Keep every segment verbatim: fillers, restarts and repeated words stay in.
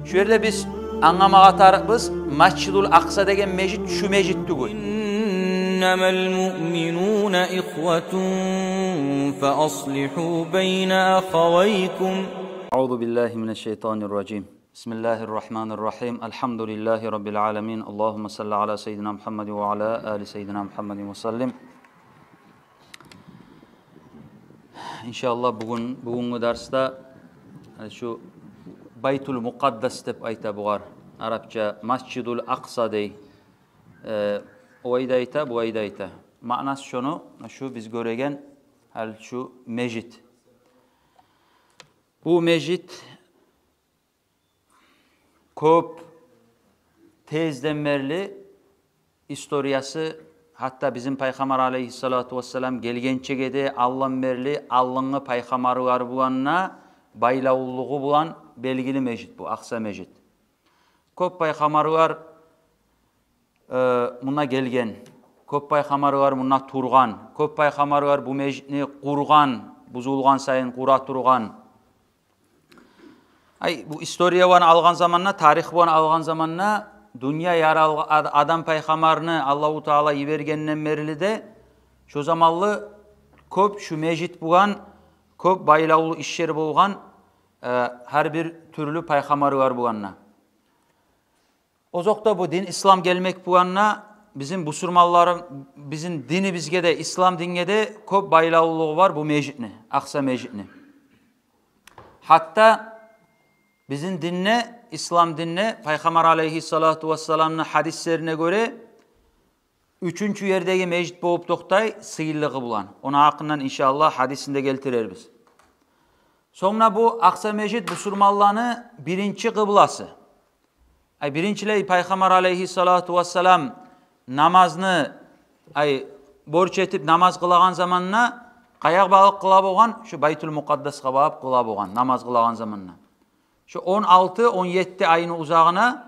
Шу ерде биз англамагъа тарыкъбыз, Масжидул Акъса деген межит шу межит тюгюл. إنما المؤمنون إخوة فأصلحوا بين أخويكم. أعوذ بالله من الشيطان الرجيم. بسم الله الرحمن الرحيم. الحمد لله رب العالمين. اللهم صل على سيدنا محمد وعلى آل سيدنا محمد وسلم. Иншааллагь, бугюн, бугюнгю дарсда, э, шу Байтул Мукъаддас деп айта бугъар, арапча Масжидул Акъса дей. Э, олай да айта, булай да айта. Маънасы шону, шу биз гёреген гьали шу межит. Бу межит кёп тезден берли историясы, гьатта бизин Пайхаммар алейгьиссалату вассалам гелгенчеге де алдан берли, алдынгъы пайхаммарлар булан да байлавлулугъу булан белгили межит бу, Акъса межит. Кёп пайхаммарлар, э, мунда гелген, кёп пайхаммарлар мунда тургъан, кёп пайхаммарлар бу межитни къургъан, бузулгъан сайын къура тургъан. Ай, бу история булан алгъан заманда, тарих булан алгъан заманда, дюнья яралгъа-, ад-, Адам пайхаммарны Аллагьу Таала йибергенден берли де, шо заманлы кёп шу межит булан, кёп байлавлу ишлер болгъан, э, гьар бир тюрлю пайхаммарлар булан да. Озокъда, бу дин ислам гелмек булан да бизин бусурманлары, бизин динибизге де, ислам динге де кёп байлавлулугъу бар бу межитни, Акъса межитни. Гьатта бизин динде, ислам динде, Пайхаммар алейгьиссалату вассаламны гьадислерине гёре, уьчюнчю ердеги межит болуп токътай сыйлылыгъы булан. Ону гьакъындан, иншааллагь, гьадисин де гелтирербиз. Сонг да бу Акъса межит бусурманланы биринчи къыбласы. Ай, биринчилей Пайхаммар алейгьиссалату вассалам намазны, ай, борч этип намаз къылагъан заманда къаягъа багъып къыла болгъан? Шу Байтул Мукъаддасгъа багъып къыла болгъан намаз къылагъан заманда. Шу он алты, он етти айны узагъына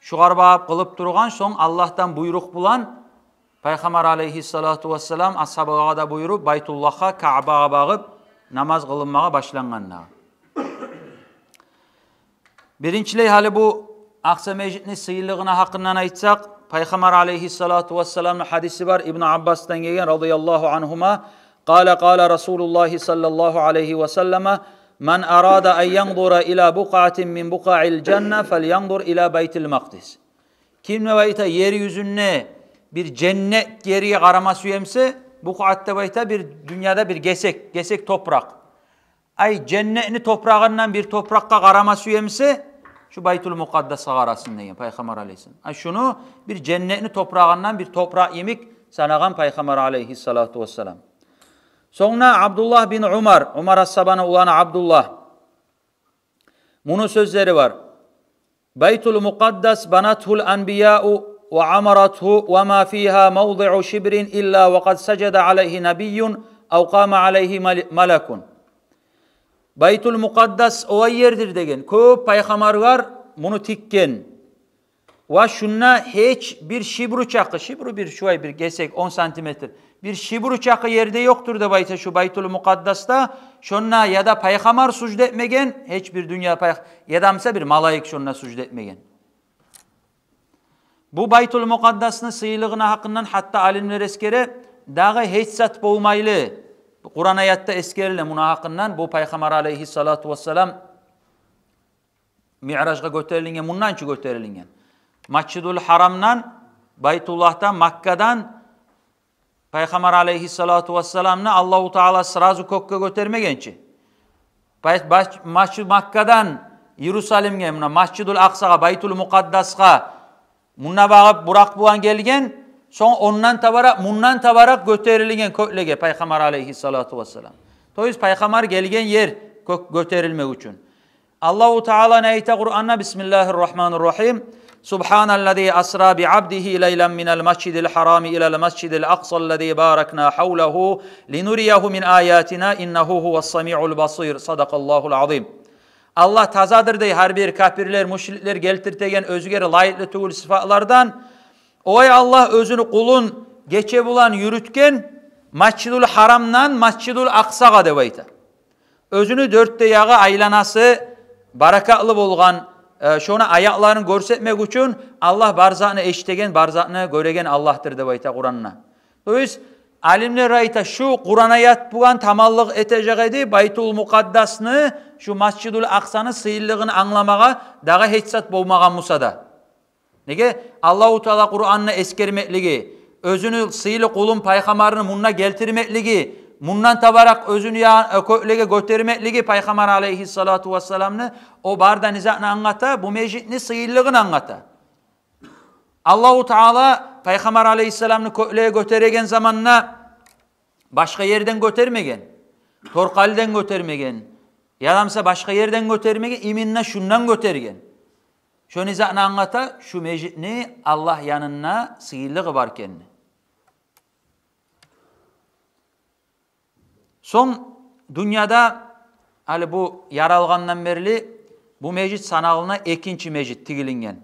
шугъар багъып къылып тургъан, сонг Аллагьдан буйрукъ булан Пайхаммар алейгьиссалату вассалам асгьабалагъа да буюруп, Байтуллагьгъа, Каъбагъа багъып намаз къылынмагъа башлангъан дагъы. Биринчилей, гьали бу Акъса межитни сыйлылыгъыны гьакъындан айтсакъ, Пайхаммар алейгьиссалату вассаламны гьадиси бар, Ибну Аббасдан гелген, радияллагьу ангьума, قال قال رسول الله صلى الله عليه وسلم: من أراد أن ينظر إلى بقعة من بقع الجنة فلينظر إلى بيت المقدس. Ким, деп айта, ер юзюнде бир женнет ерге къарама сюе буса, букъат деп айта бир дюньяда бир гесек, гесек топуракъ. Ай, женнетни топурагъындан бир топуракъгъа къарама сюе буса, шу Байтул Мукъаддасгъа къарасын деген Пайхаммар алейгьиссалам. Ай, шуну бир женнетни топурагъындан бир топуракъ йимик санагъан Пайхаммар алейгьиссалату вассалам. Сонг да Абдуллагь бин Умар, Умар асгьабаны уланы Абдуллагь, муну сёзлери бар: بيت المقدس بنته الأنبياء وعمرته وما فيها موضع شبر إلا وقد سجد عليه نبي أو قام عليه مل-، ملك. Байтул Мукъаддас олай ердир деген, кёп пайхаммарлар муну тикген. Ва шунда гьеч бир шибру чакъы, шибру бир шулай бир гесек, он сантиметр, бир шибру чакъы ер де ёкъдур деп айта шу Байтул Мукъаддасда, шонда яда пайхаммар сужда этмеген, гьеч бир дюнья пайх-, яда буса бир малайик шонда сужда этмеген. Бу Байтул Мукъаддасны сыйлылыгъыны гьакъындан гьатта алимлер эсгере, дагъы гьеч зат болмайлы. Къуран аятда эсгериле муну гьакъындан, бу Пайхаммар алейгьиссалату вассалам Миъражгъа гётерилинген, мундан чы гётерилинген. Масжидул Гьарамдан, Байтуллагьдан, Маккадан Пайхаммар алейгьиссалату вассаламны Аллагьу Таала сразу кёкге гётермеген чи. Бай-, баш-, Масжид Маккадан Иерусалимге, муна Масжидул Акъсагъа, Байтул Мукъаддасгъа, мунда багъып Буракъ булан гелген, сонг ондан табаракъ, мундан табаракъ гётерилинген кёклеге Пайхаммар алейгьиссалату вассалам. То есть Пайхаммар гелген ер кёк гётерилмек учун. Аллагьу Таала не айта Къуранда? بسم الله الرحمن الرحيم. سبحان الذي أسرى بعبده ليلا من المسجد الحرام إلى المسجد الأقصى الذي باركنا حوله لنريه من آياتنا إنه هو السميع البصير. صدق الله العظيم. Аллагь тазадыр дей гьар бир капирлер, мушриклер гелтиртеген оьзюне лайыкълы тюгюл сыфатлардан. Олай Аллагь оьзюню къулун гече булан юрютген Масжидул Гьарамдан Масжидул Акъсагъа деп айта. Оьзюню дёрт де ягъы, айланасы баракатлы болгъан, э, шону аятларын гёрсетмек учун, Аллагь бар затны эшитеген, бар затны гёреген Аллагьдыр деп айта Къуранда. То есть, алимлер айта, шу Къуран аят булан тамамлыкъ этежек эди Байтул Мукъаддасны, шу Масжидул Акъсаны сыйлылыгъын англамагъа дагъы гьеч зат болмагъан буса да. Неге? Аллагьу Таала Къуранда эсгермеклиги, оьзюню сыйлы къулун, пайхаммарны мунда гелтирмеклиги, мундан табаракъ оьзюню я-, кёклеге гётермеклиги пайхаммар алейгьиссалату вассаламны, о бары да не затны англата? Бу межитни сыйлылыгъын англата. Аллагьу Таала пайхаммар алейгьиссаламны кёклеге гётереген заманда башгъа ерден гётермеген, Торкъалиден гётермеген, яда буса башгъа ерден гётермеген, именно шундан гётерген. Шо не затны англата? Шу межитни Аллагь янында сыйлылыгъы бар экенни. Сонг дюньяда, гьали бу яралгъандан берли, бу межит саналына экинчи межит тигилинген.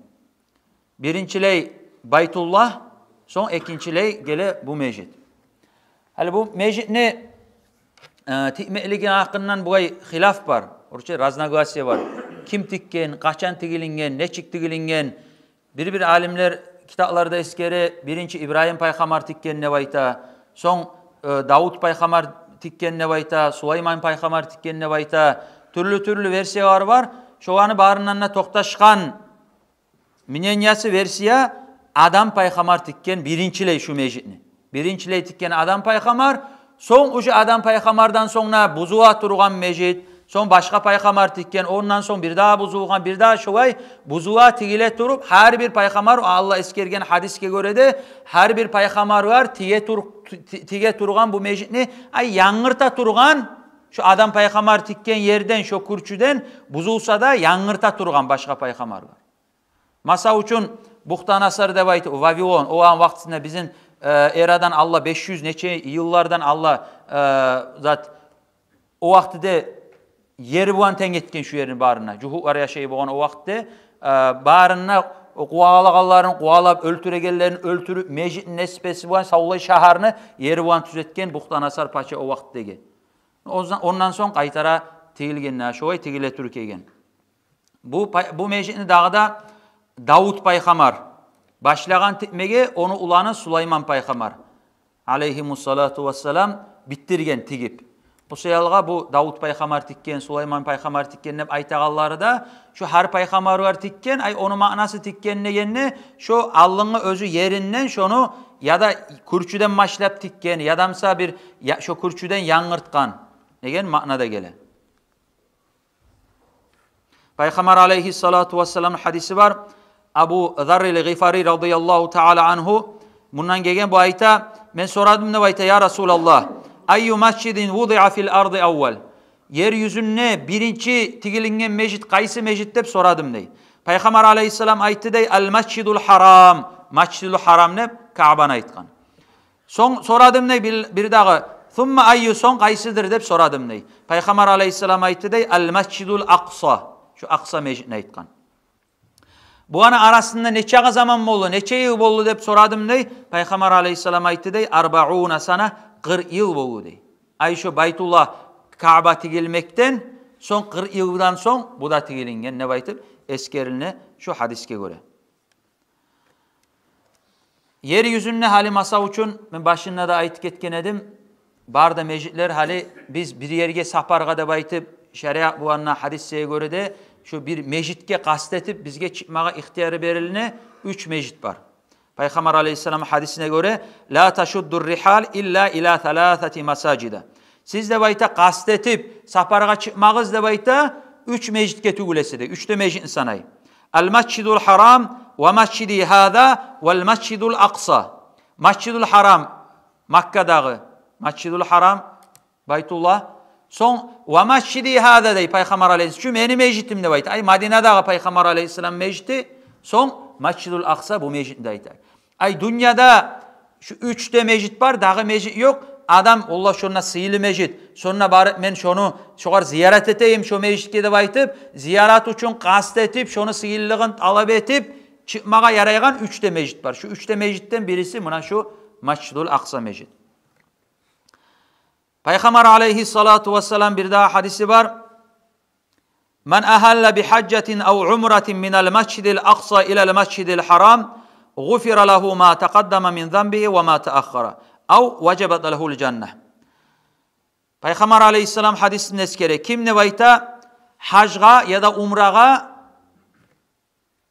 Биринчилей Байтуллагь, сонг экинчилей геле бу межит. Гьали бу межитни, э, тикмеклиги гьакъындан бугъай хилаф бар, орусча разногласие бар. Ким тикген, къачан тигилинген, нечик тигилинген? Бир-бир алимлер китапларда эсгере, биринчи Ибрагьим пайхаммар тикген деп айта, сонг, э, Давут пайхаммар тикген деп айта, Сулайман пайхаммар тикген деп айта. Тюрлю-тюрлю версиялар бар. Шоланы барындан да токъташгъан мнениясы, версия, Адам пайхаммар тикген биринчилей шу межитни. Биринчилей тикген Адам пайхаммар, сонг уже Адам пайхаммардан сонг да бузула тургъан межит, сонг башгъа пайхаммар тикген, ондан сонг бир дагъы бузулгъан, бир дагъы шолай бузула, тигиле туруп, гьар бир пайхаммар, Аллагь эсгерген гьадисге гёре де, гьар бир пайхаммарлар тиге тур-, ти-, тиге тургъан бу межитни, ай, янгырта тургъан, шу Адам пайхаммар тикген ерден, шо кюрчюден бузулса да, янгырта тургъан башгъа пайхаммарлар. Масал учун, Бухтанасар деп айтып, Вавилон, о ан вакътисинде бизин, э, эрадан алда беш юз нече йыллардан алда, э, зат, о вакътиде ер булан тенг этген шу ерни барын да. Жугьутлар яшай болгъан о вакътиде, э, барын да къувалагъанларын къувалап, оьлтюрегенлерин оьлтюрюп, межитни неспеси булан савлай шагьарны ер булан тюзетген Бухтанасар пача о вакътидеги. Ондан, ондан сонг къайтара тигилген, шолай тигиле туруп гелген. Бу пай-, бу межитни дагъы да Давут пайхаммар башлагъан тикмеге, ону уланы Сулайман пайхаммар, алейгьимуссалату вассалам, битдирген тигип. Бу саялгъа бу Давут пайхаммар тикген, Сулайман пайхаммар тикген деп айтагъанлары да, шу гьар пайхаммарлар тикген, ай, ону маънасы тикген дегенде, шо алдынгъы оьзю еринден шону яда кюрчюден башлап тикген, яда буса бир я-, шо кюрчюден янгыртгъан деген маънада геле. Пайхаммар алейгьиссалату вассаламны гьадиси бар. Абу Заррил Гъифари радияллагьу таала ангьу мундан гелген, бу айта: «Мен сорадым, – деп айта, – я Расулаллагь, айю масжидин вудиа фил арди аввал? Ер юзюнде биринчи тигилинген межит къайсы межит?» – деп сорадым, дей. Пайхаммар алейгьиссалам айтды, дей: «Ал масжидул гьарам, масжидул гьарам», – деп Каъбаны айтгъан. Сонг сорадым, дей, бир, бир дагъы: «Сумма айю, сонг къайсыдыр?» – деп сорадым, дей. Пайхаммар алейгьиссалам айтды, дей: «Ал масжидул акъса». Шу Акъса межитни айтгъан. Буланы арасында нече заман болду, нече йыл болду деп сорадым, дей. Пайхаммар алейгьиссалам айтды, дей: «Арбауна сана, къыркъ йыл болду», – дей. Ай, шо Байтуллагь, Каъба тигилмекден сонг, къыркъ йылдан сонг бу да тигилинген деп айтып эсгериле шо гьадисге гёре. Ер юзюнде гьали, масал учун, мен башында да айтып гетген эдим, бары да межитлер, гьали биз бир ерге сапаргъа деп айтып, шариат булан да, гьадисге гёре де, шу бир межитге къаст этип бизге чыкъмагъа ихтияры берилине, уьч межит бар. Пайхаммар алейгьиссалам гьадисине гёре: «Ла ташуддур рихал илла ила саласати масажида». Сиз, деп айта, къаст этип сапаргъа чыкъмагъыз, деп айта, уьч межитге тюгюл эсе де, уьч де межитни санай. «Ал масжидул гьарам, ва масжиди гьаза, вал масжидул акъса». Масжидул гьарам, Маккадагъы масжидул гьарам, Байтуллагь. Сонг «ва масжиди гьаза», дей Пайхаммар алейгьиссалам, шу мени межитим, деп айта. Ай, Мадинадагъы Пайхаммар алейгьиссалам межити, сонг масжидул акъса, бу межитни де айта. Ай, дюньяда шу уьч де межит бар, дагъы межит ёкъ. Адам, олла, шонда сыйлы межит, шонда барып мен шону, шогъар зиярат этейим, шо межитге деп айтып, зиярат учун къаст этип, шону сыйлылыгъын талап этип чыкъмагъа ярайгъан уьч де межит бар. Шу уьч де межитден бириси муна шу Масжидул Акъса межит. Пайхаммар алейгьиссалату вассалам бир дагъы гьадиси бар. من أهل بحجة أو عمرة من المسجد الأقصى إلى المسجد الحرام غفر له ما تقدم من ذنبه وما تأخر أو وجبت له الجنة. Пайхаммар алейгьиссалам гьадисинде эсгере, ким деп айта, гьажгъа яда умрагъа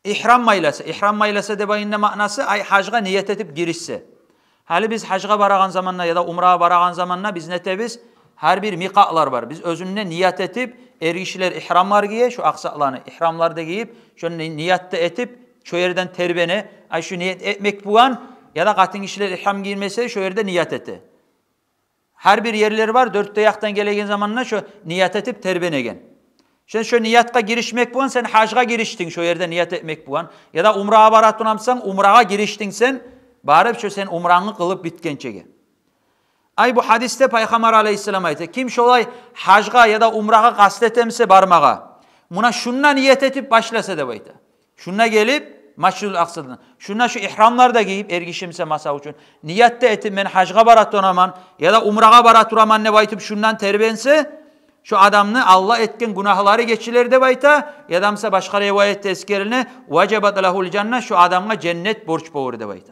игьрам байласа, игьрам байласа деп айтгъанны маънасы, ай, гьажгъа ният этип гиришсе. Гьали биз гьажгъа барагъан заманда яда умрагъа барагъан заманда биз не этебиз? Гьар бир микъатлар бар. Биз оьзюнде ният этип, эргишилер игьрамлар гие, шо акъсакъланы игьрамлар да гийип, шо ни-, ният да этип, шо ерден тербене, ай, шо ният этмек булан, яда къатынгишилер игьрам гиймесе, шо ерде ният эте. Гьар бир ерлер бар, дёрт де якъдан гелеген заманда шо ният этип тербенеген. Сен шо ниятгъа гиришмек булан, сен гьажгъа гириштинг, шо ерде ният этмек булан. Яда умрагъа бара турасан, умрагъа гириштинг сен, барып шо сен умрангны къылып битгенчеге. Ай, бу гьадисде Пайхаммар алейгьиссалам айта, ким шолай гьажгъа яда умрагъа къаст этемсе бармагъа, муна шунда ният этип башласа деп айта. Шунда гелип, Масжидул Акъсадан. Шунда шо игьрамлар да гийип, эргишимсе масал учун, ният да этип, мен гьажгъа бара тураман, яда умрагъа бара тураман деп айтып, шундан тербенсе, шо адамны Аллагь этген гюнагьлары гечилер деп айта, яда буса башгъа риваятда эсгериле, важабат лагьул жанна, шо адамгъа женнет борч болур деп айта.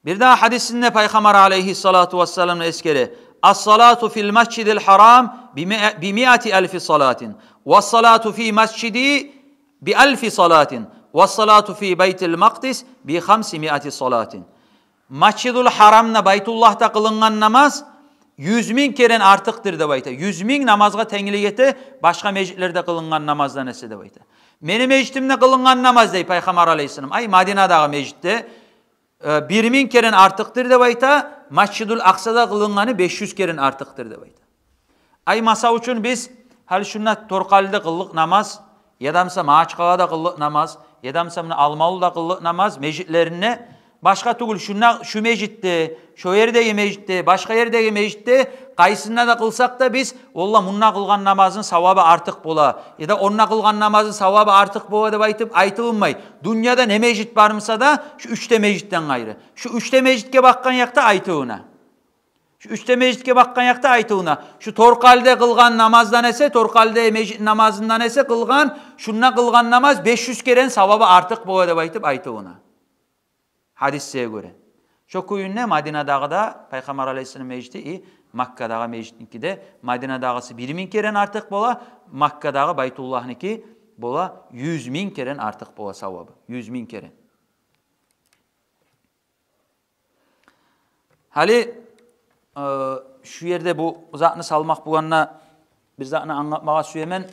Бирдагъы гьадисинде Пайхаммар алейгьиссалату вассалам эсгере: «Ас-салату фил масжидил гьарам би ми-, би миати алфи салатин, вас-салату фи масжиди би алфи салатин, вас-салату фи байтил макъдис би хамси миати салатин». Масжидул Гьарамда, Байтуллагьда къылынгъан намаз юз минг керен артыкъдыр деп айта. Юз минг намазгъа тенглик эте башгъа межитлерде къылынгъан намаздан эсе деп айта. Мени межитимде къылынгъан намаз, дей Пайхаммар алейгьиссалам, ай, Мадинадагъы межитде, э, бир минг керен артыкъдыр деп айта, Масжидул Акъсада къылынгъаны беш юз керен артыкъдыр деп айта. Ай, масал учун, биз гьали шунда Торкъалиде къыллыкъ намаз, яда буса Магьачкъалада къыллыкъ намаз, яда буса муна Алмавулда къыллыкъ намаз межитлеринде, башгъа тюгюл, шунда, шу межитде, шо ердеги межитде, башгъа ердеги межитде, къайсында да къылсакъ да биз, валлагь, мунда къылгъан намазны савабы артыкъ бола, яда онда къылгъан намазны савабы артыкъ бола деп айтып айтылмай. Дюньяда не межит бар буса да, шу уьч де межитден къайры. Шу уьч де межитге бакъгъан якъда айтылына. Шу уьч де межитге бакъгъан якъда айтылына. Шу Торкъалиде къылгъан намаздан эсе, Торкъалиде межит намазындан эсе къылгъан, шунда къылгъан намаз беш юз керен савабы артыкъ бола деп айтып айтылына. Гьадисге гёре. Шо кюйде Мадинадагъы да, Пайхаммар алейгьиссалам межити, и Маккадагъы межитники де, Мадинадагъысы бир минг керен артыкъ бола, Маккадагъы Байтуллагьныки бола юз минг керен артыкъ бола савабы. Юз минг керен. Гьали, э, шу ерде бу затны салмакъ болгъанда, бир затны англатмагъа сюемен.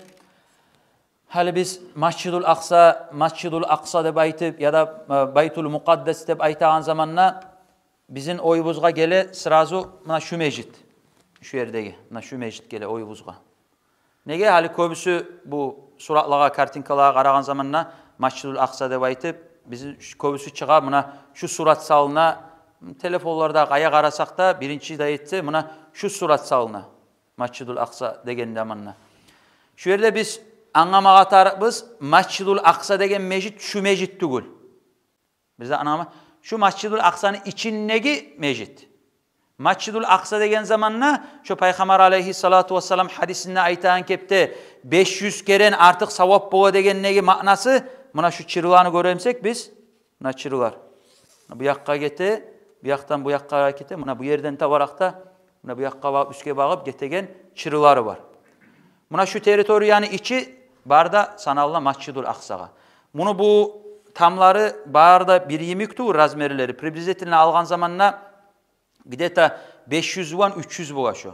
Гьали биз Масжидул Акъса, Масжидул Акъса деп айтып, яда, э, Байтул Мукъаддас деп айтагъан заманда, бизин оюбузгъа геле сразу муна шу межит. Шу ердеги, муна шу межит геле оюбузгъа. Неге? Гьали кёбюсю бу суратлагъа, картинкалагъа къарагъан заманда Масжидул Акъса деп айтып, бизин ш-, кёбюсю чыгъа, муна шу сурат салына, телефонларда къая къарасакъ да, биринчи де этсе, муна шу сурат салына, Масжидул Акъса деген заманда. Шу ерде биз англамагъа тарыкъбыз, Масжидул Акъса деген межит шу межит тюгюл. Биз де анама, шу Масжидул Акъсаны ичиндеги межит. Масжидул Акъса деген заманда, шо Пайхаммар алейгьиссалату вассалам гьадисинде айтагъан кепде беш юз керен артыкъ савап бола дегендеги маънасы, муна шу чырланы гёремсек биз, муна чырлар. Бу якъгъа гете, бу якъдан бу якъгъа гете, муна бу ерден табаракъда, муна бу якъгъа багъып, уьстге багъып гетеген чырлары бар. Муна шу территорияны ичи бары да саналына Масжидул Акъсагъа. Муну бу тамлары бары да бир йимик тюгюл размерлери. Приблизительно алгъан заманда где-то беш юз булан уьч юз бола шо.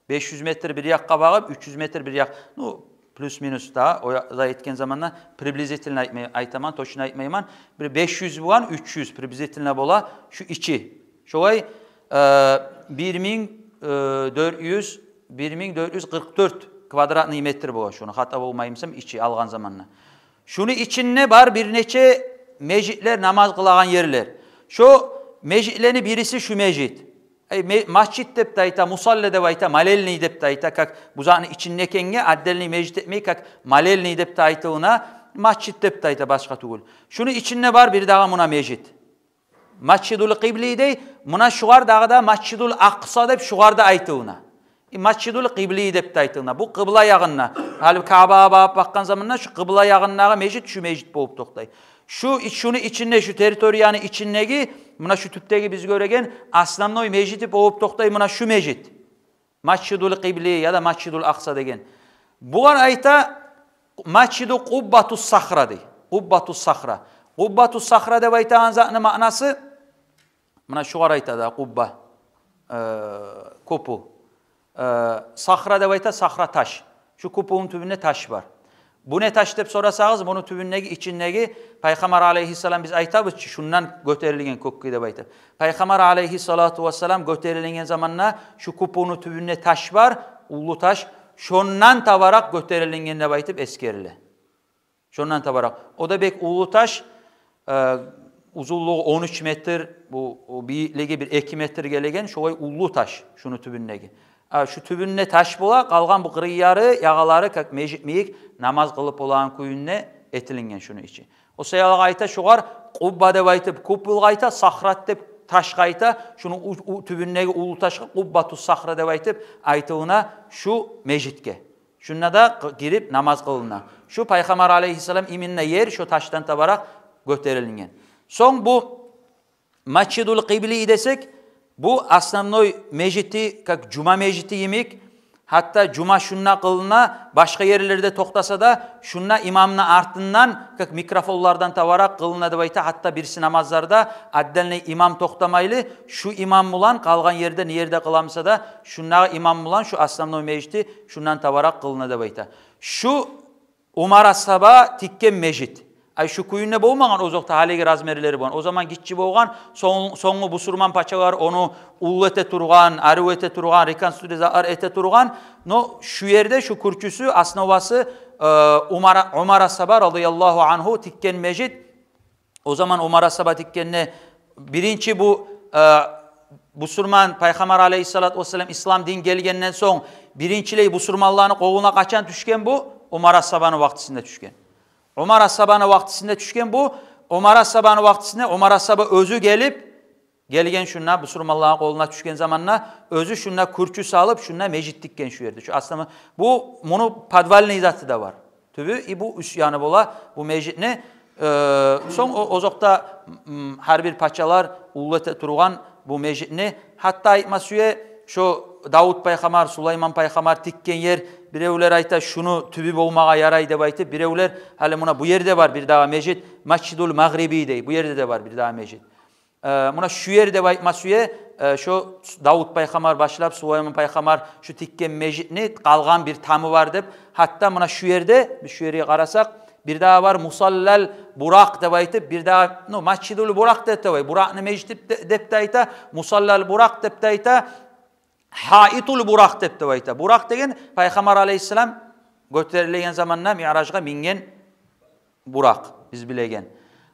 Беш юз метр бир якъгъа багъып, уьч юз метр бир якъ-, ну, плюс-минус да, о я-, да этген заманда приблизительно айтмай-, айтаман, точно айтмайман. Бир беш юз булан уьч юз приблизительно бола шу ичи. Шолай, э, бир минг, э, дёрт юз, бир минг дёрт юз къыркъ дёрт квадратный метр бола шону, хата болмаймысам, ичи алгъан заманда. Шуну ичинде бар бир нече межитлер, намаз къылагъан ерлер. Шо межитлени бириси шу межит. Ай, ме-, масжид деп де айта, мусалла деп айта, молельный деп де айта, как бу затны ичинде экенге, отдельный межит этмей, как молельный деп де айтылына, масжид деп де айта, башгъа тюгюл. Шуну ичинде бар бир дагъы муна межит. Масжидул Къибли дей, муна шугъар дагъы да Масжидул Акъса деп шугъар да айтылына. Масжидул Къибли деп де айтыла. Бу къыбла ягъында. Гьали Каабагъа багъып бакъгъан заманда шу къыбла ягъындагъы межит шу межит болуп токътай. Шу, шуну ичинде, шу территорияны ичиндеги, муна шу тюпдеги биз гёреген основной межити болуп токътай муна шу межит. Масжидул Къибли яда Масжидул Акъса деген. Бугъар айта Масжиду Къуббату Сахра дей. Къуббату Сахра. Къуббату Сахра деп айтагъан затны маънасы, муна шугъар айта да къубба, э, купол. Э, сахра деп айта, сахра таш. Шу куполну тюбюнде таш бар. Бу не таш деп сорасагъыз, муну тюбюндеги, ичиндеги Пайхаммар алейгьиссалам, биз айтабыз чы, шундан гётерилген кёкге деп айтып. Пайхаммар алейгьиссалату вассалам гётерилинген заманда шу куполну тюбюнде таш бар, уллу таш, шондан табаракъ гётерилинген деп айтып эсгериле. Шондан табаракъ. О да бек уллу таш, э, узунлугъу он уьч метр, бу, бу бийиклиги бир эки метр гелеген, шолай уллу таш шуну тюбюндеги. А шу тюбюнде таш бола, къалгъан бу къырыйы, ягъалары, как межит йимик, намаз къылып болагъан кюйде этилинген шуну ичи. О саялы айта шугъар къубба деп айтып, куполгъа айта, сахрат деп ташгъа айта, шуну у-, у-, тюбюндеги уллу ташгъа Къуббату Сахра деп айтып айтылына шу межитге. Шунда да къы-, гирип намаз къылына. Шу Пайхаммар алейгьиссалам именно ер шо ташдан табаракъ гётерилинген. Сонг бу Масжидул Къибли десек, бу основной межити, как жума межити йимик, гьатта жума шунда къылына, башгъа ерлерде токътаса да, шунда имамны артындан, как микрофонлардан табаракъ къылына деп айта, гьатта бириси намазларда отдельный имам токътамайлы, шу имам булан къалгъан ерде, не ерде къыламыса да, шундагъы имам булан шу основной межити шундан табаракъ къылына деп айта. Шу Умар асгьаба тикген межит. Ай, шу кюйде болмагъан озокъда, гьалиги размерлери болгъан. О заман гиччи болгъан, сонг-, сонггъу бусурман пачалар ону уллу эте тургъан, арив эте тургъан, реконструкциялар эте тургъан. Но шу ерде, шу кюрчюсю, основасы, э, Умар, Умар асгьаба радияллагьу ангьу тикген межит. О заман Умар асгьаба тикгенде, биринчи бу, э, бусурман, Пайхаммар алейгьиссалату вассалам, ислам дин гелгенден сонг, биринчилей бусурманланы къолуна къачан тюшген бу? Умар асгьабаны вакътисинде тюшген. Умар асгьабаны вакътисинде тюшген бу. Умар асгьабаны вакътисинде Умар асгьаба оьзю гелип, гелген шунда, бусурманланы къолуна тюшген заманда, оьзю шунда кюрчю салып, шунда межит тикген шу ерде. Шу аслы, бу, муну подвальный заты да бар. Тюбю, и бу уьст яны бола бу межитни. Э, сонг о, озокъда, м, гьар бир пачалар уллу эте тургъан бу межитни. Гьатта айтма сюе, шо Давут пайхаммар, Сулайман пайхаммар тикген ер, биревлер айта, шуну тюбю болмагъа ярай деп айтып, биревлер, гьали муна бу ерде бар бирдагъы межит, Масжидул Магъриби дей, бу ерде де бар бирдагъы межит. Э, муна шу ер деп айтма сюе, э, шо Давут пайхаммар башлап, Сулайман пайхаммар шу тикген межитни къалгъан бир тамы бар деп. Гьатта муна шу ерде, биз шу ерге къарасакъ, бирдагъы бар Мусаллал Буракъ деп айтып, бирдагъы, ну, Масжидул Буракъ деп де бай, Буракъны межити деп де, деп де айта, Мусаллал Буракъ деп де айта, Гьаитул Буракъ деп де айта. Буракъ деген Пайхаммар алейгьиссалам гётерилген заманда Миъражгъа минген Буракъ, биз билеген.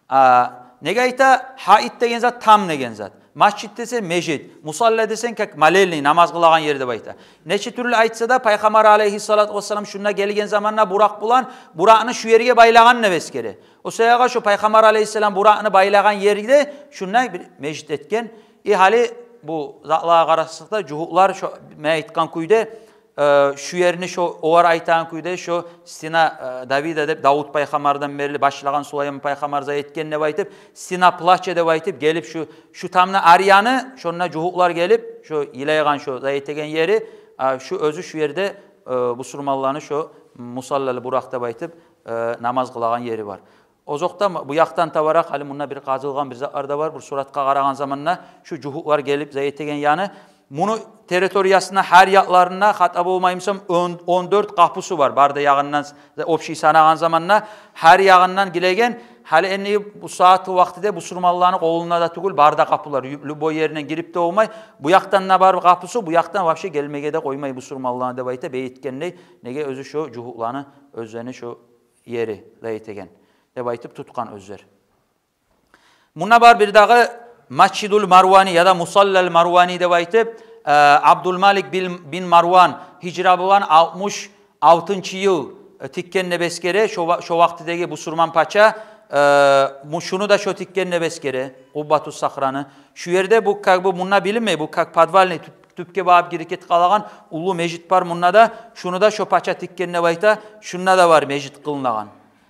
А, неге айта? Гьаит деген зат, там деген зат. Масжид десе, межит. Мусалла десенг, как молельный, намаз къылагъан ер деп айта. Нече тюрлю айтса да, Пайхаммар алейгьиссалату вассалам шунда гелген заманда Буракъ булан, Буракъны шу ерге байлагъан деп эсгере. О саягъа шо Пайхаммар алейгьиссалам Буракъны байлагъан ерде шунда бир межит этген. И гьали бу затлагъа къарасакъ да, жугьутлар шо мен айтгъан кюйде, э, шу ерни шо, олар айтагъан кюйде, шо стена, э, Давида деп, Давут пайхаммардан берли башлагъан, Сулайман пайхаммар зат этген деп айтып, стена плача деп айтып, гелип шу, шу тамны аръяны, шонда жугьутлар гелип, шо йылайгъан, шо зат этеген ери, а, шу оьзю шу ерде, э, бусурманланы шо Мусаллал Буракъ деп айтып, э, намаз къылагъан ери бар. Озокъда, бу якъдан табаракъ, гьали мунда бир къазылгъан бир затлар да бар. Бир суратгъа къарагъан заманда шу жугьутлар гелип зат этеген яны. Муну территориясында гьар якъларында, хата болмаймысам, он, он дёрт къапусу бар. Бары да ягъындан, общий санагъан заманда, гьар ягъындан гиреген. Гьали энни бу сагьат вакътиде бусурманланы къолунда да тюгюл бары да къапулар. Ю-, любой еринден гирип де болмай. Бу якъдан да бар къапусу, бу якъдан вообще гелмеге де къоймай бусурманланы деп айта, бейитгендей. Неге? Оьзю шо жугьутланы, оьзлени шо ери зат этеген деп айтып тутгъан оьзлер. Мунда бар бирдагъы Масжидул Марвани яда Мусаллал Марвани деп айтып, э, Абдулмалик бин, бин Марван гьижра булан алтмыш алтынчы йыл, э, тикген деп эсгере, шо ва-, шо вакътидеги бусурман пача, э, му-, шуну да шо тикген деп эсгере, Къуббату Сахраны. Шу ерде бу, как бы, мунда билинмей, бу как подвальный тюп-, тюпге багъып гирип гетип къалагъан уллу межит бар мунда да, шуну да шо пача тикген деп айта, шунда да бар межит къылынагъан.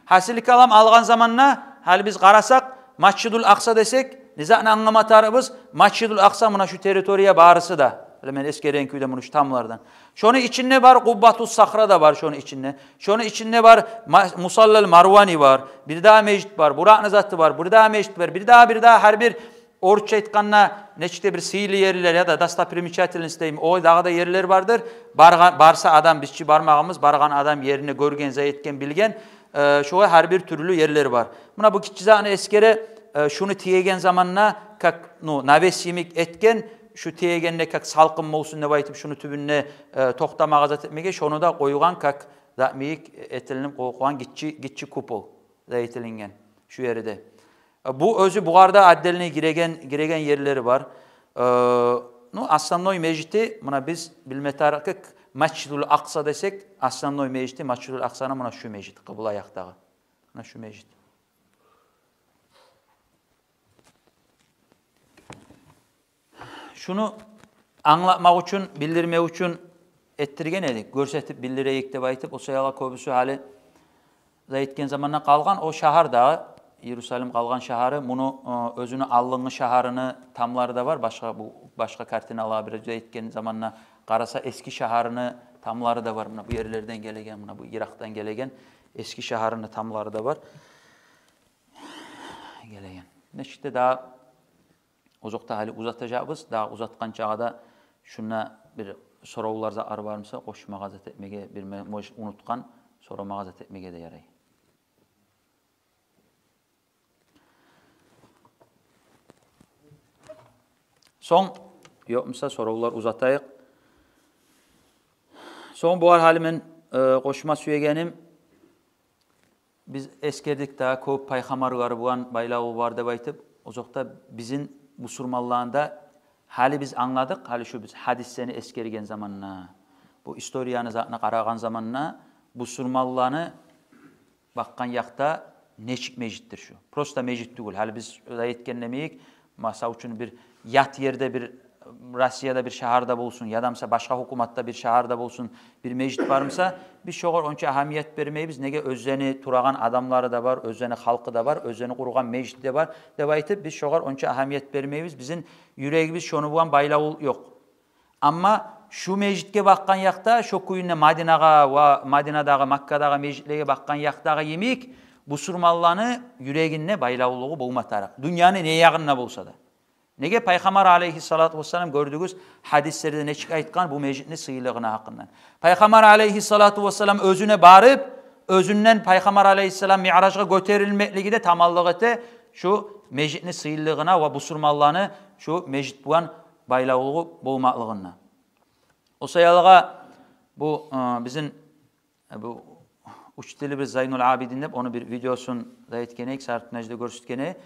Гьасили калам, алгъан заманда, гьали биз къарасакъ, Масжидул Акъса десек, не затны англама тарыкъбыз? Масжидул Акъса муна шу территория барысы да. Гьали мен эсгерген кюйде муну шу тамлардан. Шону ичинде бар, Къуббату Сахра да бар шону ичинде. Шону ичинде бар, Ма-, Мусаллал Марвани бар. Бир дагъы межит бар, Буракъны заты бар, бир дагъы межит бар, бир дагъы, бир дагъы, гьар бир, орусча айтгъанда, нечик де бир сыйлы ерлер яда достопримечательность дейми, о дагъы да ерлер бардыр. Баргъан, барса адам, биз чи бармагъанбыз, баргъан адам ерини гёрген, зат этген, билген, э, шолай гьар бир тюрлю ерлер бар. Муна бу гиччи затны эсгере, э, шуну тиеген заманда, как, ну, навес йимик этген, шу тиегенде как салкъын болсун деп айтып, шуну тюбюнде, э, токътамагъа, зат этмеге, шону да къойгъан как зат йимик этилинип къойгъан гиччи, гиччи купол, зат этилинген шу ерде. Э, бу оьзю бугъар да отдельный гиреген, гиреген ерлери бар. Э, ну, основной межити, муна биз билме тарыкъ, Масжидул Акъса десек, основной межити Масжидул Акъсаны муна шу межит, къыбла якъдагъы. Муна шу межит. Шуну англатмакъ учун, билдирмек учун этдирген эдик, гёрсетип билдирейик деп айтып. О саялы кёбюсю гьали зат этген заманда къалгъан о шагьар дагъы, Иерусалим къалгъан шагьары, муну, э, оьзюню алдынгъы шагьарыны тамлары да бар, башгъа, бу, башгъа картиналагъа бир зат этген заманда къараса, эски шагьарыны тамлары да бар. Муна бу ерлерден гелеген, муна бу Иракъдан гелеген эски шагьарыны тамлары да бар. Гелеген. Нечик де дагъы озокъда, гьали узатажакъбыз, дагъы узатгъан чагъы да шунда бир соравлар, затлар бар буса, къошмагъа, зат этмеге, бир ме-, может, унутгъан, сорамагъа, зат этмеге де ярай. Сонг, ёкъ буса, соравлар узатайыкъ. Сонг бугъар гьали мен, э, къошма сюегеним, биз эсгердик дагъы, кёп пайхаммарлар булан байлаву бар деп айтып. Озокъда, бизин бусурманланы да, гьали биз англадыкъ, гьали шу биз гьадислени эсгерген заманда, бу историяны, затны къарагъан заманда, бусурманланы бакъгъан якъда нечик межитдир шу? Просто межит тюгюл. Гьали биз зат этген демейик, масала учун, бир ят ерде, бир Россияда бир шагьарда болсун, яда буса башгъа гьукуматда бир шагьарда болсун, бир межит бар буса, биз шогъар онча агьамият бермейбиз. Неге? Оьзлени турагъан адамлары да бар, оьзлени халкъы да бар, оьзлени къургъан межити де бар деп айтып, биз шогъар онча агьамият бермейбиз. Бизин юрегибиз шону булан байлавлу ёкъ. Амма шу межитге бакъгъан якъда, шо кюйюнде Мадинагъа ва Мадинадагъы, Маккадагъы межитлеге бакъгъан якъдагъы йимик, бусурманланы юрегинде байлавлулугъу болма тарыкъ, дюньяны не ягъында болса да. Неге? Пайхаммар алейгьиссалату вассалам, гёрдюгюз, гьадислерде нечик айтгъан бу межитни сыйлылыгъыны гьакъындан. Пайхаммар алейгьиссалату вассалам оьзюне барып, оьзюнден Пайхаммар алейгьиссалам Миъражгъа гётерилмеклиги де таманлыкъ эте шу межитни сыйлылыгъына ва бусурманланы шу межит булан байлавлулугъу болмакълыгъына. О саялы бу, э, бизин, э, бу учителибиз Зайнул Абидин деп, ону бир видеосун да этген эдик, Сарт Нажда гёрсетген эди.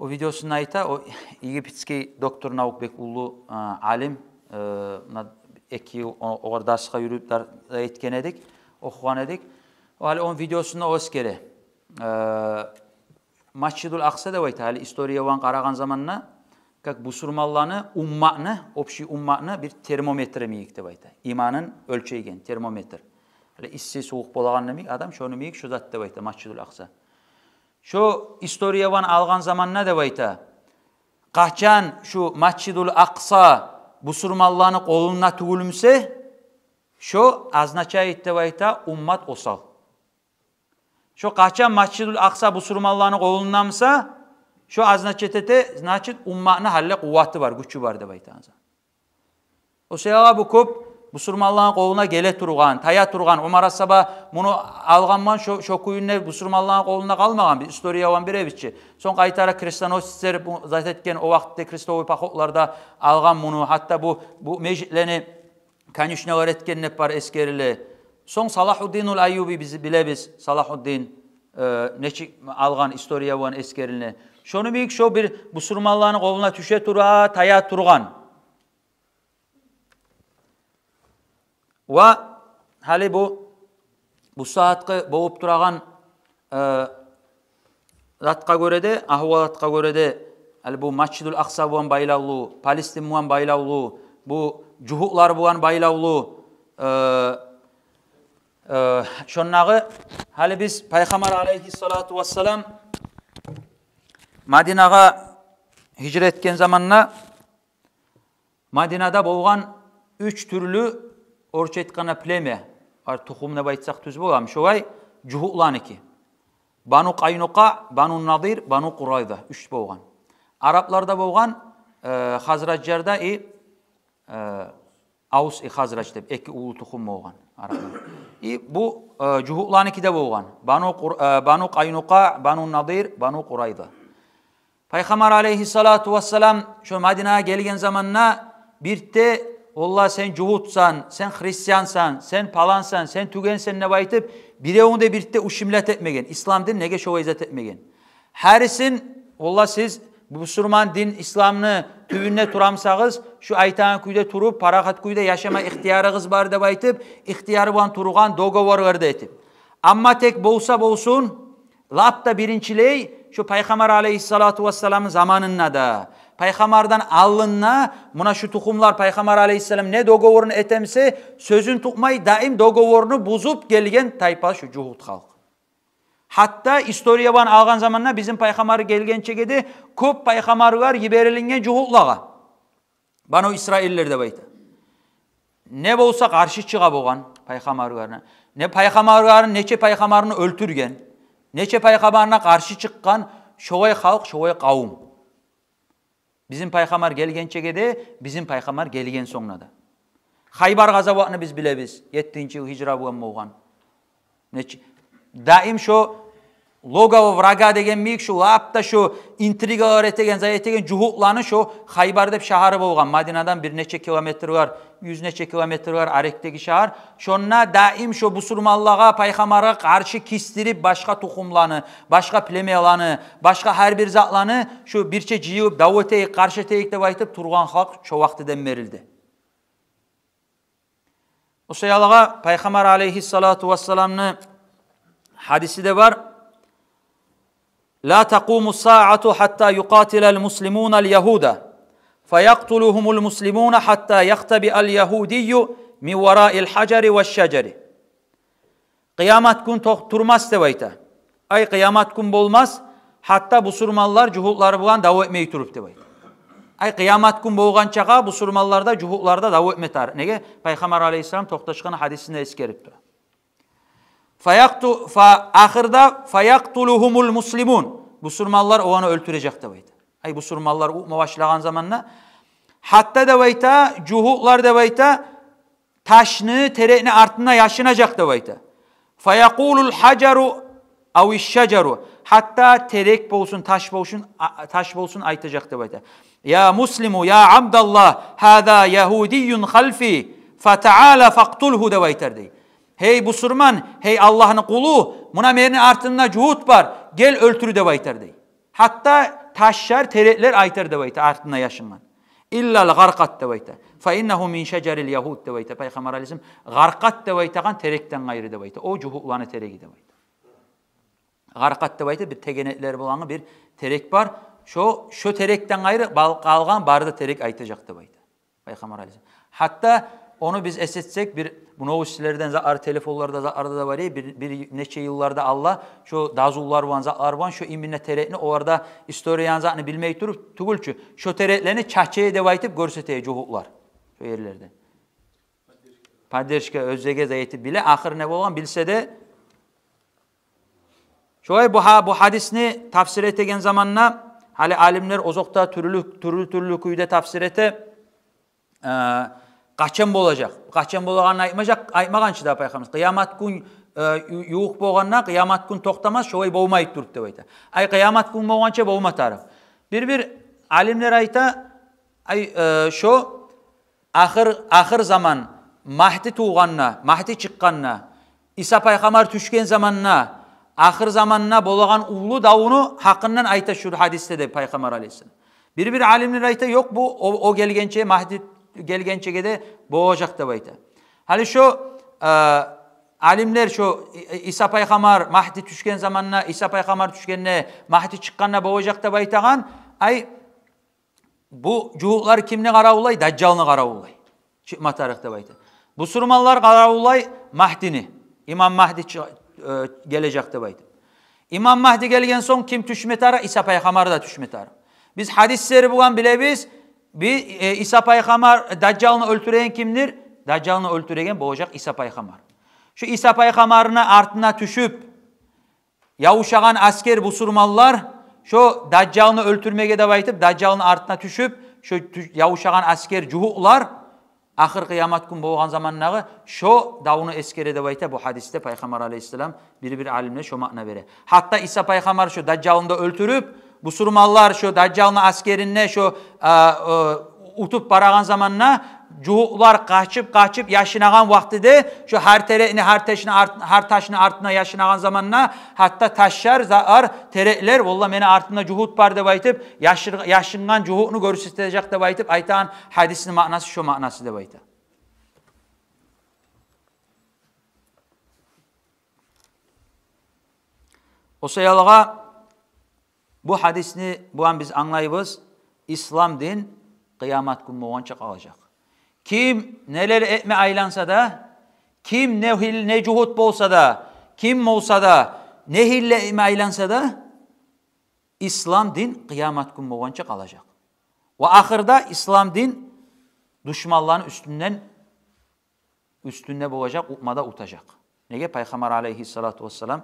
О видеосунда айта, о египетский доктор наук, бек уллу, э, алим, э, муна эки йыл о-, огъар дарсгъа юрюп дар-, да этген эдик, охугъан эдик. О гьали ону видеосунда о эсгере. Э, Масжидул Акъса деп айта, гьали история булан къарагъан заманда, как бусурманланы, умматны, общий умматны бир термометри йимик деп айта. Иманын оьлчейген термометр. Гьали исси, сувукъ болагъан йимик адам, шону йимик шу зат деп айта, Масжидул Акъса. Шо история булан алгъан заманда деп айта, къачан шу Масжидул Акъса бусурманланы къолунда тюгюл буса, шо означает деп айта, уммат осал. Шо къачан Масжидул Акъса бусурманланы къолунда буса, шо означать эте, значит, умматны гьали къуваты бар, гючю бар деп айта. О саялы бу кёп бусурманланы къолуна геле тургъан, тая тургъан, Умар асгьаба муну алгъан булан шо, шо кюйюнде бусурманланы къолунда къалмагъан, биз история булан билебиз чи. Сонг къайтара крестоносецлер бу зат этген, о вакътиде крестовый походларда алгъан муну, гьатта бу, бу межитлени конюшнялар этген деп бар, эсгериле. Сонг Салахуддинул Айюби, биз билебиз, Салахуддин, э, нечик алгъан, история булан эсгериле. Шону йимик шо бир бусурманланы къолуна тюше тура, тая тургъан. Ва гьали бу, бу сагьатгъы болуп турагъан, э, затгъа гёре де, агьвалатгъа гёре де, гьали бу Масжидул Акъса булан байлавлу, Палестин булан байлавлу, бу жугьутлар булан байлавлу, э, э, шондагъы, гьали биз Пайхаммар алейгьиссалату вассалам Мадинагъа гьижра этген заманда Мадинада болгъан уьч тюрлю, орусча айтгъанда, племя, ар тухум деп айтсакъ тюз боламы, шолай, жугьутланыки. Бану Къайнукъа, Бану Надир, Бану Къурайза, уьч болгъан. Арапларда болгъан, э, Хазражларда и, э, Авс и Хазраж деп эки уллу тухум болгъан араплар. И бу, э, жугьутланыки де болгъан. Бану Къур-, э, Бану Къайнукъа, Бану Надир, Бану Къурайза. Пайхаммар алейгьиссалату вассалам шо Мадинагъа гелген заманда бирт де: «Валлагь, сен жугьутсан, сен христиансан, сен палансан, сен тюгенсен», – деп айтып, биревню де бирт де ушмилят этмеген. Ислам дин неге шолай зат этмеген? Гьарисин: «Валлагь, сиз бусурман дин, исламны тюбюнде турамсагъыз, шу айтагъан кюйде туруп, парахат кюйде яшама ихтиярыгъыз бар», – деп айтып, ихтияры булан тургъан, договорлар да этип. Амма тек болса болсун, лап да биринчилей, шо Пайхаммар алейгьиссалату вассаламны заманында да, Пайхаммардан алдын да, муна шу тухумлар, Пайхаммар алейгьиссалам не договорну этемсе, сёзюн тутмай, даим договорну бузуп гелген тайпа шу жугьут халкъ. Гьатта история булан алгъан заманда бизин Пайхаммар гелгенчеге де кёп пайхаммарлар йиберилинген жугьутлагъа. Бану Исраиллер деп айта. Не болса къаршы чыгъа болгъан пайхаммарларына. Не пайхаммарларын, нече пайхаммарны оьлтюрген, нече пайхаммарына къаршы чыкъгъан, шолай халкъ, шолай къавум. Бизин Пайхаммар гелгенчеге де, бизин Пайхаммар гелген сонгуна да. Хайбар къазаватны биз билебиз, еттинчи йыл гьижра булан болгъан. Нече, даим шо логово врага деген йимик, шо лап да шо интригалар этеген, зат этеген жугьутланы шо Хайбар деп шагьары болгъан. Мадинадан бир нече километрлер, юз нече километрлер арекдеги шагьар. Шонда даим шо бусурманлагъа, Пайхаммаргъа къаршы кисдирип башгъа тухумланы, башгъа племяланы, башгъа гьар бир затланы шо бирче жыйылып, дав этейик, къаршы этейик деп айтып тургъан халкъ шо вакътиден берилди. О саялыгъа Пайхаммар алейгьиссалату вассаламны гьадиси де бар: «Ла такъуму саату хатта юкъатилал муслимуна ал ягьуда, фаякътулугьумул муслимуна хатта яхтабиал ягьудию мин вараил хажари ваш шажари». Къыямат гюн токъ-, турмас деп айта. Ай, къыямат гюн болмас, гьатта бусурманлар жугьутлар булан дав этмей туруп деп айта. Ай, къыямат гюн болгъанчагъа бусурманлар да, жугьутлар да дав этме тарыкъ. Неге? Пайхаммар алейгьиссалам токъташгъан гьадисинде эсгерип тура. Фаякъту-, фа-, ахырда, «фаякътулугьумул муслимун». Бусурманлар оланы оьлтюрежек деп айта. Ай, бусурманлар утма башлагъан заманда, гьатта деп айта, жугьутлар деп айта, ташны, терекни артында яшынажакъ деп айта. «Фаякъулул хажару авиш шажару». Гьатта терек болсун, таш болсун, а-, таш болсун, айтажакъ деп айта: «Я муслиму, я абдаллагь, гьаза ягьудийюн халфи, фатаала факътулгьу», – деп айтар дей. «Гьей бусурман, гьей Аллагьны къулу, муна мени артымда жугьут бар, гел оьлтюр», – деп айтар дей. Гьатта ташлар, тереклер айтар деп айта, артында яшынгъан. «Иллал гъаркъат», – деп айта. «Фаиннагьу мин шажарил ягьуд», – деп айта Пайхаммар алейгьиссалам. «Гъаркъат деп айтагъан терекден къайры», – деп айта. О жугьутланы тереги деп айта. Гъаркъат деп айта, бир тегенеклер булангъы бир терек бар. Шо, шо терекден къайры бал-, къалгъан бары да терек айтажакъ деп айта Пайхаммар алейгьиссалам. Гьатта ону биз эс этсек, бир бу новостилерден затлар, телефонларда, затларда да бар, бир, бир нече йылларда алда шо дазулар булан, затлар булан шо именно терекни, олар да историяны, затны билмей туруп тюгюл чю, шо тереклени чачы деп айтып гёрсете жугьутлар шо ерлерде. Поддержка, оьзлеге де етип биле, ахыр не болгъан билсе де. Шолай бу гьа-, бу гьадисни тафсир этеген заманда, гьали алимлер озокъда тюрлю, тюрлю-тюрлю кюйде тафсир эте, э, къачан болажакъ? Къачан болагъанын айтмажакъ, айтмагъан чы да Пайхаммар. Къыямат гюн, э, ю-, ювукъ болгъанда, къыямат гюн токътамас, шолай болмай туруп деп айта. Ай, къыямат гюн болгъанча болма тарыкъ. Бир-бир алимлер айта, ай, э, шо ахыр, ахыр заман, Магьди тувгъанда, Магьди чыкъгъанда, Иса пайхаммар тюшген заманда, ахыр заманда болагъан уллу давну гьакъындан айта шу гьадисде де Пайхаммар алейгьиссалам. Бир-бир алимлер айта, ёкъ, бу о, о гелгенче, Магьди гелгенчеге де болажакъ деп айта. Гьали шо, э, алимлер шо И-, Иса пайхаммар, Магьди тюшген заманда, Иса пайхаммар тюшгенде, Магьди чыкъгъанда болажакъ деп айтагъан, ай, бу жугьутлар кимни къаравуллай? Дажжалны къаравуллай. чыкъма тарыкъ деп айта. Бусурманлар къаравуллай Магьдини. Имам Магьди чы-, э, гележек деп айта. Имам Магьди гелген сонг ким тюшме тарыкъ? Иса пайхаммар да тюшме тарыкъ. Биз гьадислери булан билебиз, би-, э, Иса пайхаммар, Дажжалны оьлтюреген кимдир? Дажжалны оьлтюреген болажакъ Иса пайхаммар. Шо Иса пайхаммарны артына тюшюп, явушагъан асгер бусурманлар, шо Дажжалны оьлтюрмеге деп айтып, Дажжалны артына тюшюп, шо тю-, явушагъан асгер жугьутлар, ахыр къыямат гюн болгъан замандагъы шо давну эсгере деп айта бу гьадисде пайхаммар алейгьиссалам, бир-бир алимлер шо маъна бере. Гьатта Иса пайхаммар шо Дажжалны да оьлтюрюп, бусурманлар шо Дажжалны асгерин де шо, а, э, утуп барагъан заманда, жугьутлар къачып-къачып яшынагъан вакътиде, шо гьар терекни, гьар ташны арт-, гьар ташны артына яшынагъан заманда, гьатта ташлар, заар, тереклер, «Валлагь, мени артымда жугьут бар», — деп айтып, яшыр-, яшынгъан жугьутну гёрсетежек деп айтып айтагъан гьадисни маънасы шо маънасы деп айта. О саялгъа бу гьадисни булан биз англайбыз, ислам дин къыямат гюн болгъанча къалажакъ. Ким нелер этме айланса да, ким не гьил-, не жугьут болса да, ким болса да, не гьилла этме айланса да, ислам дин къыямат гюн болгъанча къалажакъ. Ва ахырда ислам дин душманланы уьстюнден уьстюнде болажакъ, утма да утажакъ. Неге? Пайхаммар алейгьиссалату вассалам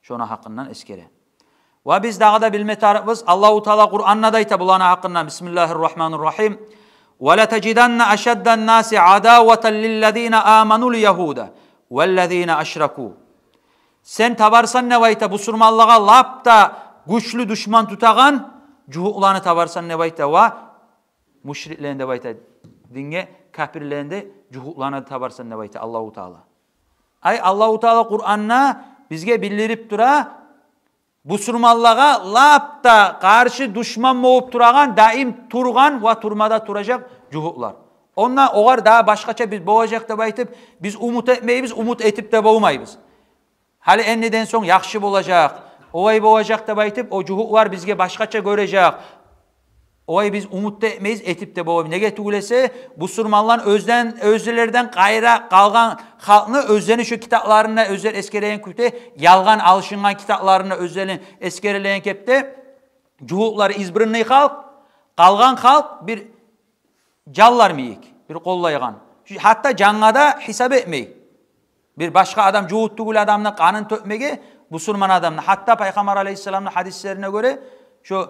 шону гьакъындан эсгере. Ва биз дагъы да билме тарыкъбыз, Аллагьу Таала Къуранда да айта буланы гьакъындан: «Бисмиллагьир рагьманир рагьим. Ва латажиданна ашаддан наси адаватан лиллазина аманул ягьуда валлазина ашраку». Сен табарсан деп айта бусурманлагъа лап да гючлю душман тутагъан жугьутланы табарсан деп айта, ва мушриклени деп айта, динге капирлени де, жугьутланы да табарсан деп айта Аллагьу Таала. Ай, Аллагьу Таала Къуранда бизге билдирип тура, бусурманлагъа лап да къаршы душман болуп турагъан, даим тургъан ва турма да туражакъ жугьутлар. Онда огъар дагъы башгъача биз болажакъ деп айтып, биз умут этмейбиз, умут этип де болмайбыз. Гьали эндиден сонг яхшы болажакъ, олай болажакъ деп айтып, о жугьутлар бизге башгъача гёрежек. Олай биз умут да этмейбиз, этип де болмайбыз. Неге тюгюл эсе, бусурманлар оьзден, оьзлерден къайры къалгъан халкъны оьзлени шо китапларында, оьзлер эсгереген кюйде, ялгъан алышынгъан китапларында оьзлени эсгерилеген кепде, жугьутлар избранный халкъ, къалгъан халкъ бир жанлар йимик, бир къоллайгъан. Гьатта жангъа да гьисап этмей. Бир башгъа адам, жугьут тюгюл адамны къанын тёкмеге бусурман адамны. Гьатта Пайхаммар алейгьиссаламны гьадислерине гёре, шо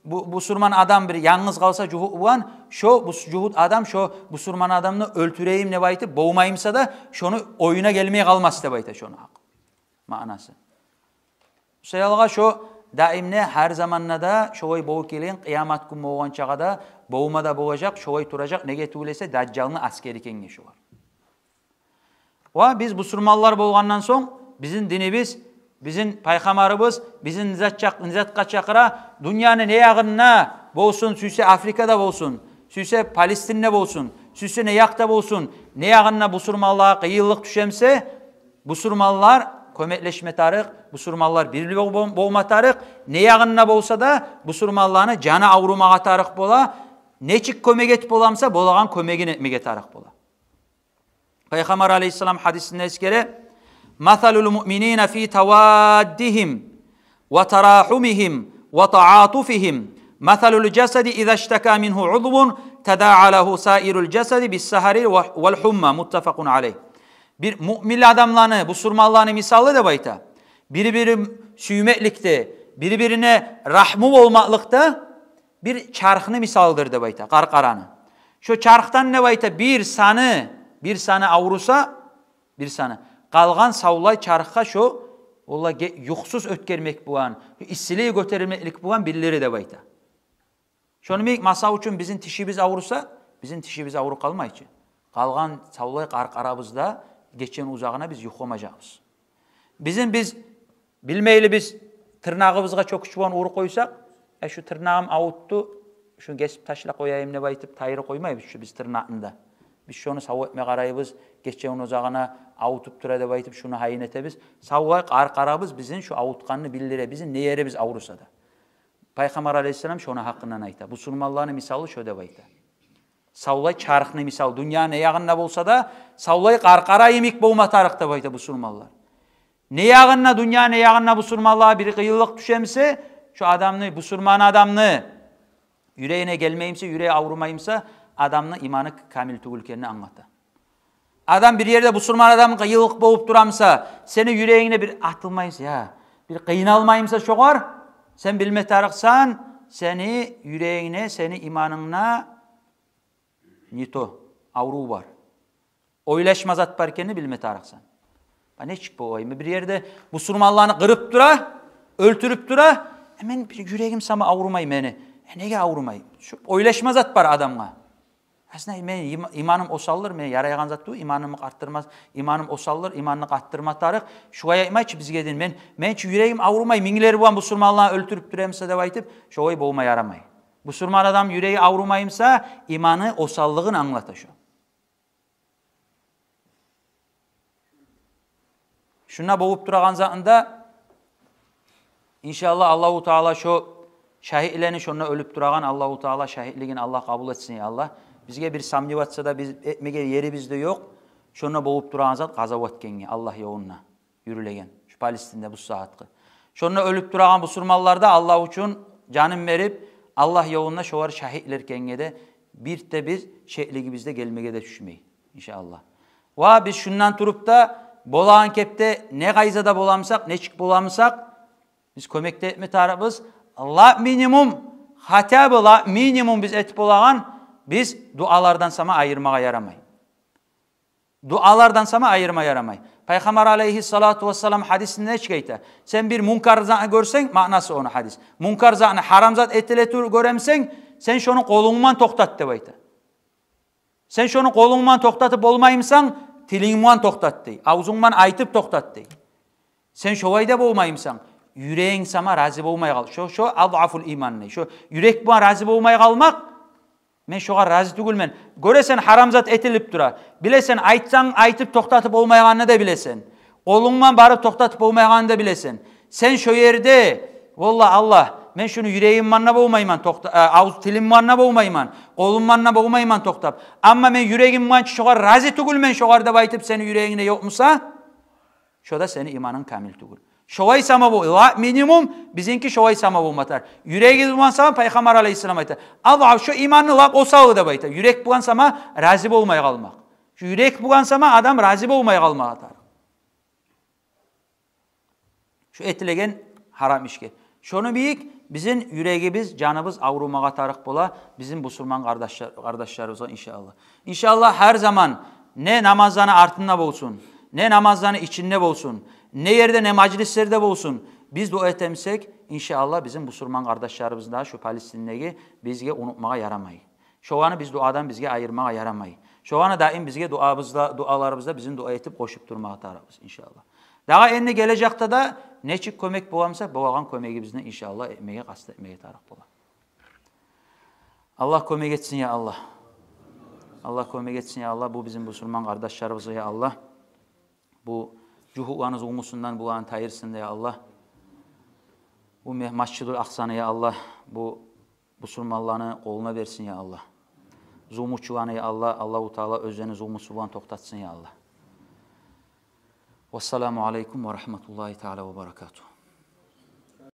бу-, бусурман адам бир янгыз къалса жугьут булан, шо бус-, жугьут адам шо бусурман адамны оьлтюрейим деп айтып болмаймыса да, шону оюна гелмей къалмас деп айта шону гьакъ маънасы. Шо саялгъа шо даимде, гьар заманда да шолай болуп гелген, къыямат гюн болгъанчагъа да болма да болажакъ, шолай туражакъ, неге тюгюл эсе, Дажжалны асгери экенге шолар. Ва биз бусурманлар болгъандан сонг, бизин динибиз, бизин пайхаммарыбыз бизин не зат чакъ-, не затгъа чакъыра, дюньяны не ягъында болсун, сюйсе Африкада болсун, сюйсе Палестинде болсун, сюйсе не якъда болсун, не ягъында бусурманлагъа къыйынлыкъ тюшемсе, бусурманлар кёмеклешме тарыкъ, бусурманлар бирли бол-, бол-, болма тарыкъ, не ягъында болса да, бусурманланы жаны аврумагъа тарыкъ бола, нечик кёмек этип боламыса, болагъан кёмегин этмеге тарыкъ бола. Пайхаммар алейгьиссалам гьадисинде эсгере: «Масалул муъминина фи таваддигьим ва тарагьумигьим ва таатуфигьим масалул жасади иза штака мингьу удвун тадаа лагьу саирул жасади биссагьари ва, вал гьумма». Муттафакъун алейгь. Бир муъмин адамланы, бусурманланы мисалы деп айта, бир-бирин сюймекликде, бир-бирине рагьму болмакълыкъда бир чархны мисалыдыр деп айта, къаркъараны. Шо чархдан деп айта, бир саны, бир саны авруса, бир саны, къалгъан савлай чархгъа шо, валлагь, ге-, юхсуз оьтгермек булан, иссилиги гётермеклик булан биллири деп айта. Шону йимик, масал учун, бизин тишибиз авруса, бизин тишибиз авруп къалмай чы. Къалгъан савлай къаркъарабызда гечени узагъына биз юхламажакъбыз. Бизин, биз билмейли, биз тырнагъыбызгъа чёкюч булан уруп къойсакъ, э, шу тырнагъым авутду, шуну гесип ташлап къояйым деп айтып, тайдырып къоймайбыз чы биз тырнакъны да. Биз шону сав этме къарайбыз, гечени узагъына авутуп тура деп айтып, шуну гьайын этебиз. Савлай къаркъарабыз бизин шу авутгъанны биллире, бизин не ерибиз авруса да. Пайхаммар алейгьиссалам шону гьакъындан айта. Бусурманланы мисалы шо деп айта. Савлай чархны мисал, дюнья не ягъында болса да, савлай къаркъара йимик болма тарыкъ деп айта бусурманлар. Не ягъында, дюнья не ягъында бусурманлагъа бир къыйынлыкъ тюшемсе, шо адамны, бусурман адамны юрегине гелмеймсе, юреги аврумаймса, адамны иманы камил тюгюл экенин англата. Адам бир ерде, бусурман адам къыйынлыкъ болуп турамса, сени юрегингде бир атылмаймса, я бир къыйналмаймса шогъар, сен билме тарыкъсан, сени юрегингде, сени иманынгда не то аврув бар. Ойлашма зат бар экенин билме тарыкъсан. Ба, нечик болайым? Бир ерде бусурманланы къырып тура, оьлтюрюп тура. Э, мен бир юрегим сама аврумай мени. Э, неге аврумай? Шу ойлашма зат бар адамгъа. Аслында мен има-, иманым осалдыр, мен ярайгъан зат тюгюл, иманымны къарттырмас, иманым осалдыр, иманны къарттырма тарыкъ. Шулай айтмай чы бизге дин. Мен, мен чи юрегим аврумай, минглер булан бусурманланы оьлтюрюп турамса деп айтып, шолай болма ярамай. Бусурман адам юреги аврумаймса, иманы осаллыгъын англата шо. Шунда болуп турагъан затында, иншаллагь, Аллагьу Таала шо шагьитлени, шонда оьлюп турагъан, Аллагьу Таала шагьитлигин Аллагь къабул этсин, я Аллагь. Бизге бир сомневаться да биз этмеге ерибиз де ёкъ. Шонда болуп турагъан зат къазават экенге, Аллагь ёлунда юрюлеген, шу Палестинде бу сагьатгъы. Шонда оьлюп турагъан бусурманлар да Аллагь учун жанын берип, Аллагь ёлунда шолар шагьитлер экенге де бир де биз шеклигибиз де гелмеге де тюшмей, иншаллагь. Ва биз шундан туруп да, болагъан кепде не къайдада боламысакъ, нечик боламысакъ, биз кёмек де этме тарыкъбыз. Ла минимум, хотя бы ла минимум биз этип болагъан, биз дуалардан сама айырмагъа ярамай. Дуалардан сама айырма ярамай. Пайхаммар алейгьиссалату вассалам гьадисинде нечик айта? Сен бир мункар затны гёрсенг, маънасы ону гьадис. Мункар затны, гьарам зат этиле туруп гёремсен, сен шону къолунг булан токътат деп айта. Сен шону къолунг булан токътатып болмаймысан, тилинг булан токътат дей. Авзунг булан айтып токътат дей. Сен шолай да болмаймысан, юрегинг сама рази болмай къал. Шо, шо адъафул иман дей. Шо юрек булан рази болмай къалмакъ, мен шогъар рази тюгюлмен. Гёресен, гьарам зат этилип тура. Билесен, айтсанг, айтып токътатып болмайгъанны да билесен. Къолунг булан барып токътатып болмайгъанны да билесен. Сен шо ерде, валлагь, Аллагь, мен шуну юрегим булан да болмайман, токъта-, а, авуз, тилим булан да болмайман, къолум булан да болмайман токътап. Амма мен юрегим булан шогъар рази тюгюлмен шогъар деп айтып, сени юрегингде ёкъмуса, шо да сени иманынг камил тюгюл. Шолай сама бо-, ла минимум, бизинки шолай сама болма тарыкъ. Юрегибиз булан сама, Пайхаммар алейгьиссалам айта, адъаф, шо иманны лап осалы деп айта. Юрек булан сама рази болмай къалмакъ. Шо юрек булан сама адам рази болмай къалмагъа тарыкъ. Шо этилеген гьарам ишге. Шону бийик бизин юрегибиз, жаныбыз аврумагъа тарыкъ бола бизин бусурман къардашлар-, къардашларыбызгъа, иншаллагь. Иншаллагь, гьар заман, не намазланы артында болсун, не намазланы ичинде болсун, не ерде, не мажлислерде болсун, биз дуа этемисек, иншаллагь, бизин бусурман къардашларыбызны да шу Палестиндеги бизге унутмагъа ярамай. Шоланы биз дуадан бизге айырмагъа ярамай. Шоланы даим бизге дуабызда, дуаларыбызда бизин дуа этип къошуп турмагъа тарыкъбыз, иншаллагь. Дагъы энни гележекде де нечик кёмек боламыса, болагъан кёмегибизни, иншаллагь, этмеге, къаст этмеге тарыкъ бола. Аллагь кёмек этсин, я Аллагь. Аллагь кёмек этсин, я Аллагь, бу бизин бусурман къардашларыбызгъа, я Аллагь. Бу жугьутланы зулмусундан буланы тайдырсын, я Аллагь. Бу ме-, Масжидул Акъсаны, я Аллагь, бу бусурманланы къолуна берсин, я Аллагь. Зулмучуланы, я Аллагь, Аллагьу Таала оьзлени зулмусу булан токътатсын, я Аллагь. Вассаламу алейкум ва рагьматуллагьи таала ва баракатугь.